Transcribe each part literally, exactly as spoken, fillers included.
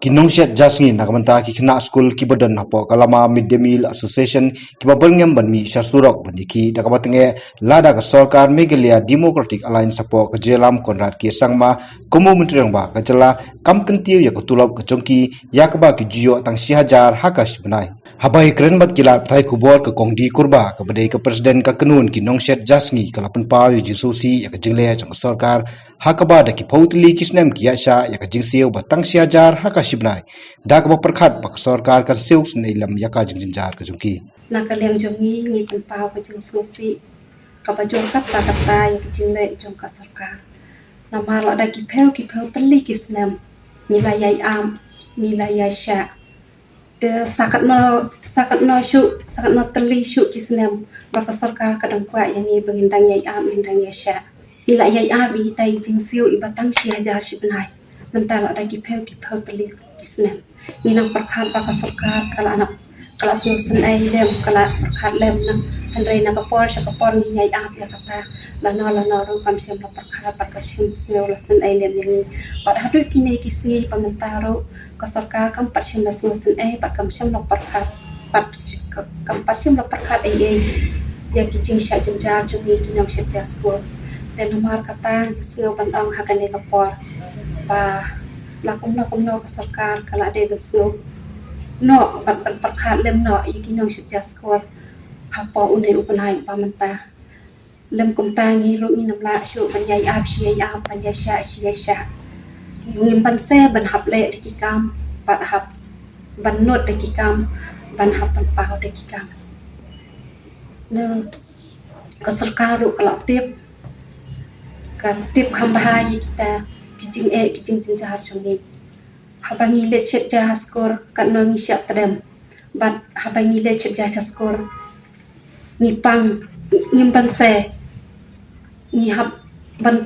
Ki nongshet ja sngi na ka bynta ki khynnah skul kiba don hapoh ka Lama Mid Day Meal Association kiba byrngem ban mih sha surok ban ïakhih da kaba tyngeh lada ka sorkar Meghalaya Democratic Alliance hapoh ka jingïalam Conrad K Sangma kum u Myntri Rangbah ka jylla kam kyntiew ïa ka tulop ka jong ki ïa kaba ki ju ïoh tang shi hajar ha ka shi bnai. Haba ïakren bad ki lad pathai khubor ka Kong D Kurbah kaba dei ka President ka kynhun ki nongshet ja sngi ka la pynpaw ïa ka jingsngewsih ïa ka jingleh jong ka sorkar ha kaba da ki phew tylli ki snem ki ïaishah ïa ka jingsiew ba tang shi hajar ha ka shi bnai, da kaba pyrkhat ba ka sorkar kan siew sngewsih lem ïa ka jingjynjar ka jong ki. Na ka liang jong ngi ngi pynpaw ka jingsngewsih kaba jur katta katta ïa ka jingleh jong ka sorkar. Namar lada ki phew ki phew tylli ki snem ngi la ïai ap, ngi la ïaishah. Te sa katno, sa katno shuh, sa katno tylli shuh ki snem ba ka sorkar ka dang kwah ïa ngi ba ngin dang ïai ap, ngin dang ïaishah. Ngi la ïai ap ïa kita i jingsiew iba tang shi hajar shi bnai. Mynta lada ki phew ki phew tylli ki snem. Ngi nang pyrkhat ba ka sorkar ka la nang, ka la sngewsynei lem, ka la pyrkhat lem nang. Hynrei na ka por sha ka por ngi ïai ap ïa kata. Lano lano ruh kam shym la pyrkhat bad ka shym sngew la synei lem ïa ngi. Bad haduh kine ki sngi ba mynta ruh ka sorkar kam pat shym la sngewsynei bad kam shym la pyrkhat, bad ka-, kam pat shym la pyrkhat ei ei ïa ki jingshah jynjar jong ngi ki nongshet ja skul. Te namar kata ngi sngew ban ong ha kane ka por ba la kumno kumno ka sorkar ka la dei ban sngew noh bad ban pyrkhat lem noh ïa ki nongshet ja skul hapoh une u bnai ba mynta. Lym kumta ngi ruh ngin ym lah shuh ban ïai ap shi ïai ap, ban ïaishah shi ïaishah. Ngim banse ban hap leh da ki kam, ban hap ban nud da ki kam, ban hap ban paw da ki kam. Na ka sorkar ruh ka la tip, ka tip kham bha ïa kita ki jingeh ki jingjynjar jong ngi. Haba ngi leit shet ja ha skul katno ngi shah tdem. Bad haba ngi leit shet ja ha skul ngi pang, ngim banse ngi hap ban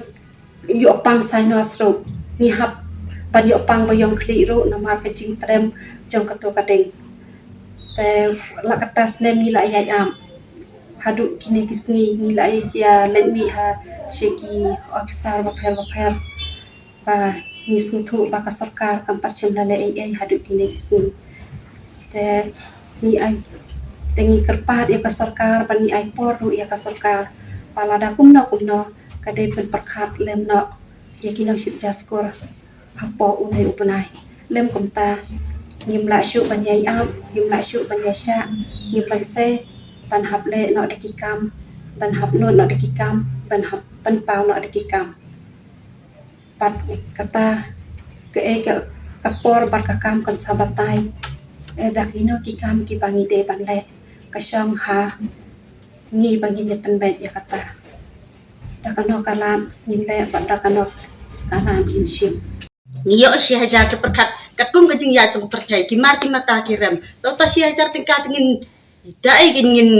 ïoh pang sainos ruh, ngi hap ban ïoh pang ba ïong khlieh ruh namar ka jingtdem jong kato ka ding. Te la kata snem ngi la ïai ap. Haduh kine ki sngi ngi la ïa leit mih ha sha ki officer bapher bapher. Ba ngi sngewthuh ba ka sorkar kam pat shym la leh ei ei haduh kine ki sngi. Te ngi ai, te ngi kyrpad ïa ka sorkar, ba ngi ai por ruh ïa ka sorkar ba lada kumno kumno ka dei ban pyrkhat lem noh ïa ki nongshet ja skul hapoh une u bnai. Lym kumta ngim lah shuh ban ïai ap, ngim lah shuh ban ïaishah, ngim banse ban hap leh noh da ki kam, ban hap nud noh da ki kam, ban hap pynpaw noh da ki kam. Bad kata kaei ka, ka por bad ka kam kan sa batai. Eh, da kino ki kam kiba ngi dei ban leh, ka shong ha ngi ba ngin ïa pynbeit ïa kata. Da kano ka lad ngin leh bad da kano ka lad ngin shim. Ngi ïoh shi hajar ki pyrkhat katkum ka jingïaid jong ka pyrthei, ki mar ki mata ki rem. To ta shi hajar tyngka te ngin da ei ngin, ngin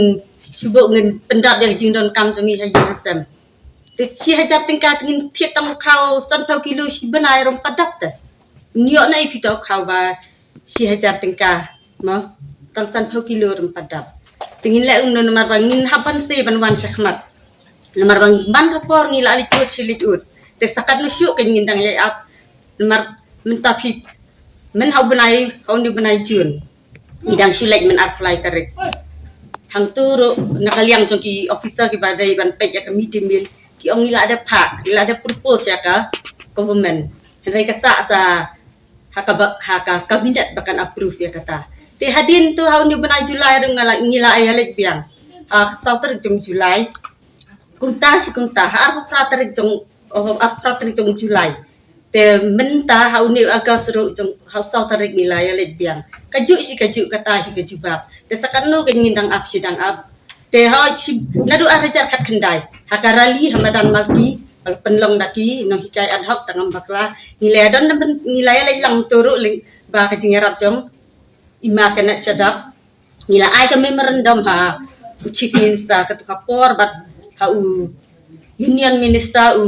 shu buh ngin pyndap ïa ka jingdonkam jong ngi ha ïing ha sem. Te shi hajar tyngka te ngin thied tang u khaw sanphew kilo shi bnai ruh ym pat dap te. Ngi ïoh na ei phi ta u khaw ba shi hajar tyngka, mo, tang sanphew kilo ruh ym pat dap. Te ngin leh kumno namar ba ngin hap banse ban wan shakhmat. Namar ba man ka por ngi la leit ud shi leit ud. Te sa katno shuh kein ngin dang ïai ap. Namar mynta phi, myn ha u bnai, ha une u bnai June. Ngi dang shu leit myn arphew lai tarik. Hangto ruh na ka liang jong ki officer kiba dei ban peit ïa ka mid day meal, ki ong ngi la dep phah, ngi la dep propose ïa ka government. Hynrei ka sah sa ha ka ba-, ha ka cabinet ba kan approve ïa kata. Te hadien to ha une u bnai July ruh nga la, ngi la ïa leit biang. Ha saw tarik jong July. Kumta shi kumta, ha arphew phra tarik jong, oh, arphew phra tarik jong July. Te mynta ha une u August ruh jong, ha saw tarik ngi la ïa leit biang. Kajuh shi kajuh kata hi ka jubab. Te sa katno kein ngin dang ap shi dang ap. Te ha shi naduh ar hajar khatkhyndai ha ka rally ha madan Malki, ba la pynlong da ki nonghikai ad hoc tang ym bakla. Ngi la ïa don, ngi la ïa leit lang to ruh lyngba ka jingïarap jong i Ma Kenneth Shadap. Ngi la ai ka memorandum ha u Chief Minister kato ka por bad ha u Union Minister u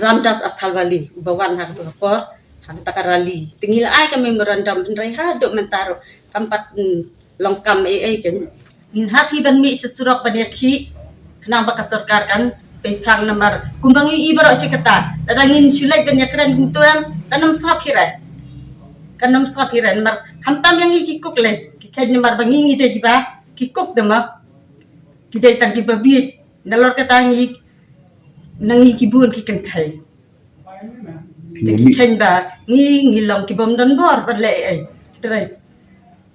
Ramdas Athalwale uba wan ha kato ka por ha kata ka rally. Te ngi la ai ka memorandum hynrei haduh mynta ruh kam pat, mm, long kam ei ei kein. Ngin hap hi ban mih sha surok ban ïakhih khnang ba ka sorkar kan pynphang namar kumba ngi i baroh shi katta. Lada ngin shu leit ban ïakren kumto em kan ym sngap hi re. Nang sngap hi ren mar khamtam ïa ngi ki kuk le ki khet ni mar ba ngi ngi dei kiba ki kuk de ma ki dei tang kiba biej. Nalor kata ngi na ngi ki bun ki kynthei. Te ki khein ba ngi ngi long ki bym don bor ban leh ei.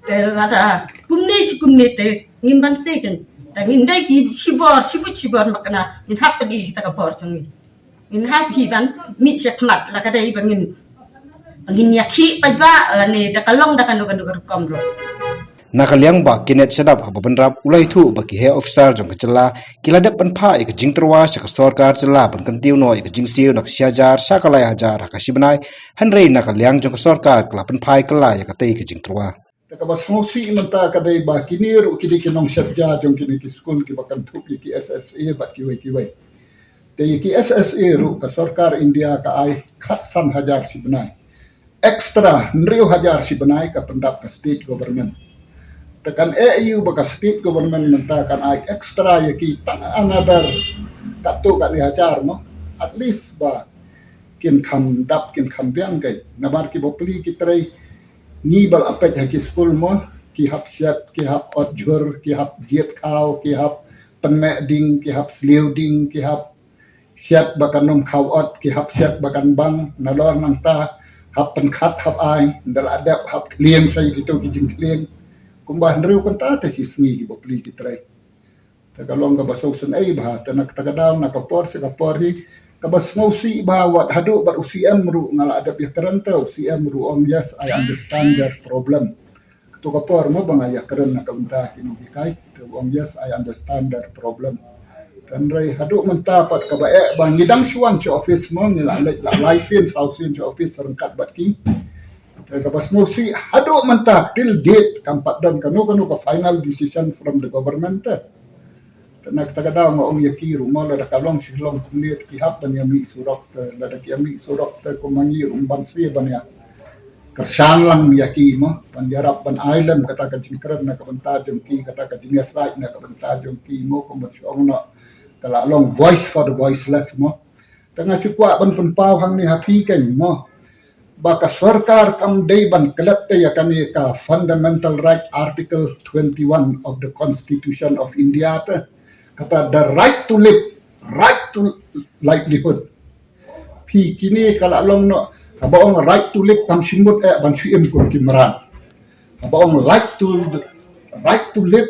Te lada kumne shi kumne te ngim ban se ken. Te ngin dei ki shibor shibut shibor makna ngin hap padi kita ka bor jong ngi. Ngin hap hi ban mih shakhmat la ka dei ba ngin ba ngin ïakhih paidbah lane da ka long da kano kano ka rukom ruh. Na ka liang Bah Kenneth Shadap haba bynrap u la ïathuh ba ki heh officer jong ka jylla ki la dep pynphah ïa ka jingtyrwa sha ka sorkar jylla ban kyntiew noh ïa ka jingsiew na ka shi hajar sha ka lai hajar ha ka shi bnai, hynrei na ka liang jong ka sorkar ka la pynphai kylla ïa katei ka jingtyrwa. Te kaba sngewsih mynta ka dei ba kine ruh ki dei ki nongshepja jong kine ki skul kiba kynthup ïa ki S S A bad kiwei kiwei. Te ïa ki S S A ruh ka sorkar India ka ai khatsan hajar shi bnai. Extra hynriew hajar shi bnai ka pyndap ka state government. Te kan eh ïa u ba ka state government mynta kan ai extra ïa ki tang another katto katne hajar mo. At least ba kin kham dap kin kham biang kai. Namar ki bapli ki trei ngi ba la peit ha ki skul mo. Ki hap siat, ki hap ot jhur, ki hap jied khaw, ki hap pynmeh ding, ki hap sliew ding, ki hap siat ba kan ym khaw ot, ki hap siat ba kan bang, nalor nangta hap pynkhat hap ai, nda la dep hap khlieng sa ïa kito ki jingkhlieng. Kumba hynriew kynta te shi sngi ki bapli ki trei. Te ka long kaba sngewsynei bha, te na kata ka daw na ka por sha ka por hi, kaba sngewsih bha wat haduh bad u C M ruh nga la dep ïakren te, u C M ruh ong yes, I understand their problem. To ka por mo ba nga ïakren na ka bynta ki nonghikai, te u ong yes, I understand their problem. Hynrei haduh mynta pat kaba eh ba ngi dang shu wan sha office mo, ngi la leit la lai sien saw sien sha office ryngkat bad ki. Te kaba sngewsih haduh mynta till date kam pat don kano kano ka final decision from the government te. Te na kata ka daw nga ong ïa ki ruh mo lada ka long shi long kumne te ki hap ban ïa mih surok te, lada ki ïa mih surok te kum ma ngi ruh ban sngewbha ban ïa kyrshan lang ïa ki mo ban ïarap ban ai lem kata ka jingkren na ka bynta jong ki, kata ka jingïasaid na ka bynta jong ki mo kum ban shu ong noh ka la long voice for the voiceless mo. Te nga shu kwah ban pynpaw hangne ha phi keiñ mo ba ka sorkar kam dei ban klet te ïa kane ka fundamental right, article twenty-one of the Constitution of India te, kata the right to live, right to livelihood. Phi kine ka la long noh, haba ong right to live kam shim mut eh ban shu im kum ki mrad. Haba ong right to, right to live,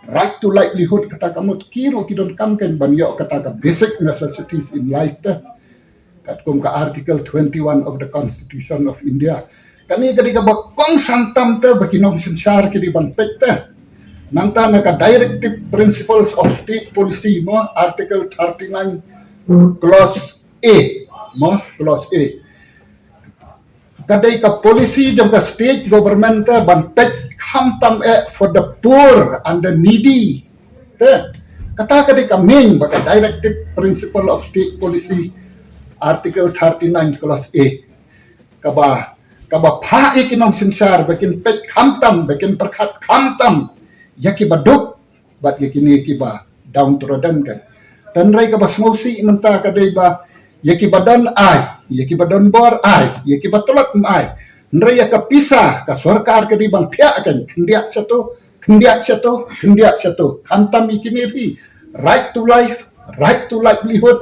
right to livelihood, kata ka mut ki ruh ki donkam keiñ ban ïoh kata ka basic necessities in life te. Katkum ka article twenty-one of the Constitution of India. Kane ka dei kaba kongsan tam te ba ki nongsynshar ki dei ban peit te. Nangta na ka directive principles of state policy mo, article thirty-nine clause A mo, clause A. Ka dei ka policy jong ka state government te ban peit khamtam eh for the poor and the needy te. Kata ka dei ka main ba ka directive principle of state policy, article thirty-nine clause A. Kaba, kaba phah ïa ki nongsynshar ba kin peit khamtam, ba kin pyrkhat khamtam ïa kiba duk bad ïa kine kiba downtrodden keiñ. Hynrei kaba sngewsih mynta ka dei ba ïa kiba don ai, ïa kiba don bor ai, ïa kiba tlot ym ai. Hynrei ïa ka pisa ka sorkar ka dei ban phiah keiñ, khyndiat sha to, khyndiat sha to, khyndiat sha to. Khamtam ïa kine phi, right to life, right to livelihood,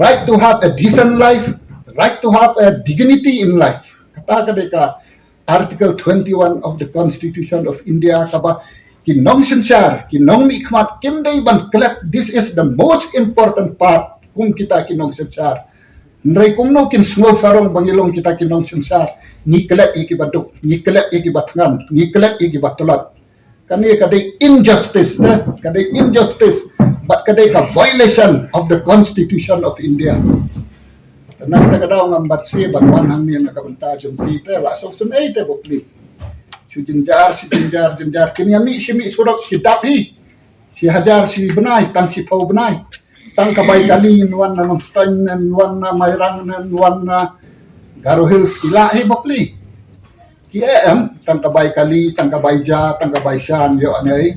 right to have a decent life, right to have a dignity in life. Kata ka dei ka Article twenty-one of the Constitution of India kaba ki nongsynshar, ki nongmihkhmat kim dei ban klet. This is the most important part kum kita ki nongsynshar. Hynrei kumno kin sngew sarong ba ngi long kita ki nongsynshar, ngi klet ïa kiba duk, ngi klet ïa kiba thngan, ngi klet ïa kiba tlot. Kane ka dei injustice te, ka dei injustice bad ka dei ka violation of the Constitution of India. Te na kata ka daw ngam bat sngewbha ban wan hangne na ka bynta jong phi te, la sngewsynei te bapli. Shu jynjar, shu jynjar, jynjar. Kin ïa mih, shu mih surok, shu dap hi. Shi hajar shi bnai, tang shiphew bnai. Tang ka bai kali, wan na Nongstoiñ, wan na Mairang, wan na Garo Hills, ki lah hi bapli. Ki eh em, tang ka bai kali, tang ka bai ja, tang ka bai shan, ïoh anei.